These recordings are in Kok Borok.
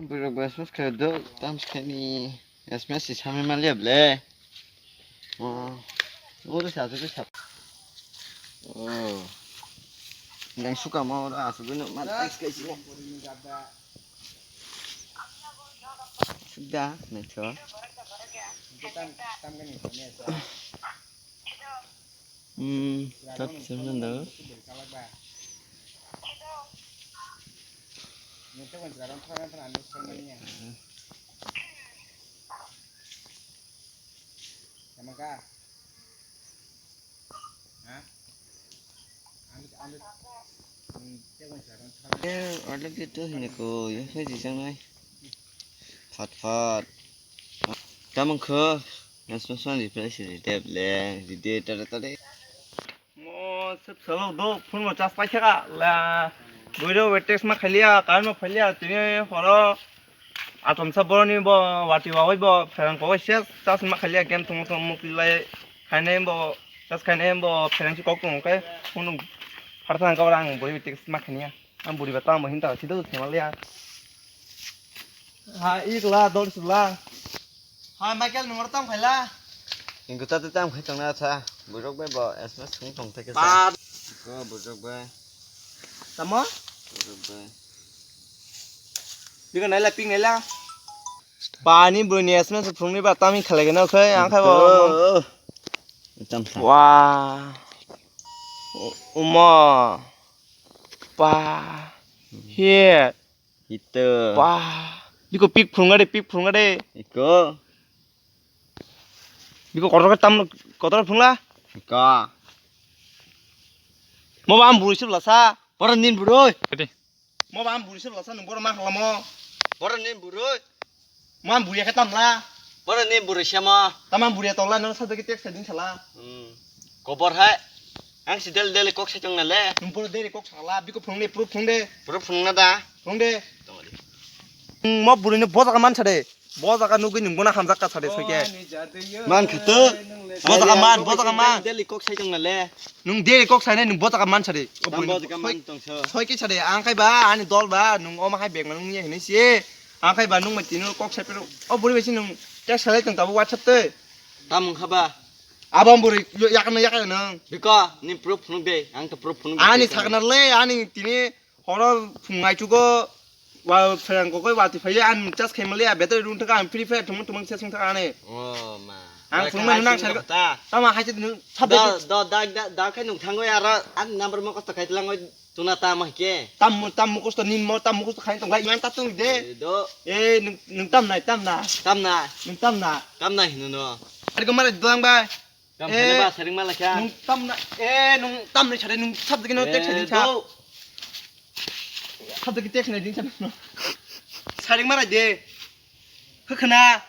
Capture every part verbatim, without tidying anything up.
Borok bai S M S khayo do, tamo se khaini S M S si samai manliya ble. Oh, oro sa, oro sa. Oh. Nang suka ma oro asugwi no ma thanks kai sini. Suda, naitho. Hmm, tak sih nanda. Eh, order gitu hini ko, ya saya jijang nai. Fat fat. Tamang kho, yang semua semua di place di dep le, di dia tadi tadi. Mo sep salo do phone mo charge paikha ka la. Boiro we text ma khaliya, kan mo khaliya, tini horo atom sa boroni bo wati wa bo pherang ko se charge ma khaliya, game thung thung muk lai khainai bo charge khainai bo pherang si kok thung kai phone harsa ang ka rang bori text ma khaniya. Ang buri ba tamo hinta sido thema le ya. Ha, ik la, dol sula. Ha, Michael, nungor tamo khaila. Ingko ta ta tamo khai tongna tha. Burok bai bo S M S thung tong thake sa. Ba. Ko burok bai. Tamo? Burok bai. Biko naila, ping naila. Pani buni S M S phungni ba tami khalai gana khai, ang khai bo. Tam sa. Wa. U-, uma. Pa. Hit. Hito. Pa. Biko pik phunga de, pik phunga de. Iko. Biko kotor ke tam, kotor phungla. Iko. Mo bam buru sib lasa. Pora nin buru. Mo bam buru sib lasa nung boro ma halamo. Pora nin buru. Mo bam buru ya ke tamla. Pora nin buru siamo. Tamam buru ya tongla, nung sa dagi tek sa din sala. Hmm. Kobor hai. Ang si del del kok sa tong na le. Nung pura deri kok sala, biko phung de, pura phung de. Pura phung na da. Phung de. Tong di. Hmm, mo buru ni bosa ka man sa de. Bosa ka nugui nung bona hamjak ka sa de soike. Man khato. Bosa ka man, bosa ka man. Del kok sa tong na le. Nung deri kok sa ne nung bosa ka man sa de. O buru ni bosa ka man tong so. Soike sa de, ang khai ba, ani dol ba, nung oma hai bag ma nung ye hini si. Ang khai ba nung ma tinu kok sa pero. O buru besi nung tek sa le tong tabo WhatsApp te. Tamung khaba. Abang buri yakno yakno nang. Biko, ni proof phunuk de, ang to proof phunuk de. Ani saknar le, ani tini horo phungai chugo, wa pherang kokoi wati phai, an chas khai mali, a beto run thaka, an free fire thumung thumung ses thaka ani. Oh, ma. Ang phunuk manu nang sar ta. Tama hai chit sab do, do, da, da, da khai nuk thango ya ra, an number mo kosto khai tlango. Tuna tamo hike? Tam, tam mukusto nin mo, tam mukusto khain tong lai, iman tatung de. Do. Eh, nung, nung tam nai, tam na. Tam na. Nung tam na. Tam na hinu no. Ari ko mara doang ba. Tam Eh, hene ba sering mala kya? Nung tam na. Eh, nung tam nai chare, nung sab dagi no tek sa din sa. Do. Sab dagi tek sa din sa. Sering mara de. Khna.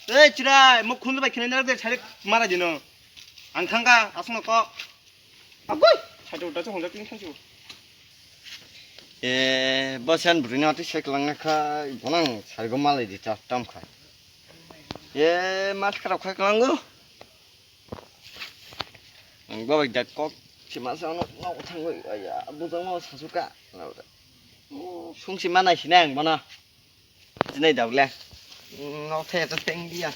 Eh, chira, mo khun ba khna na de sari mara de no. Ang thangka, asno ko. Agoi, sari uta chong da tin khan chu. Eh, bo siyan bwrwino twi sek langna kha, bono ang sargo malai di ta tam kha. Eh, mas kharap kha klango. Ang bo bai dak kok si mas ano nok thangoi aya, bujang no sasuka. Sung si manai sinang bono. Jinai dok le. Nok the to teng dia.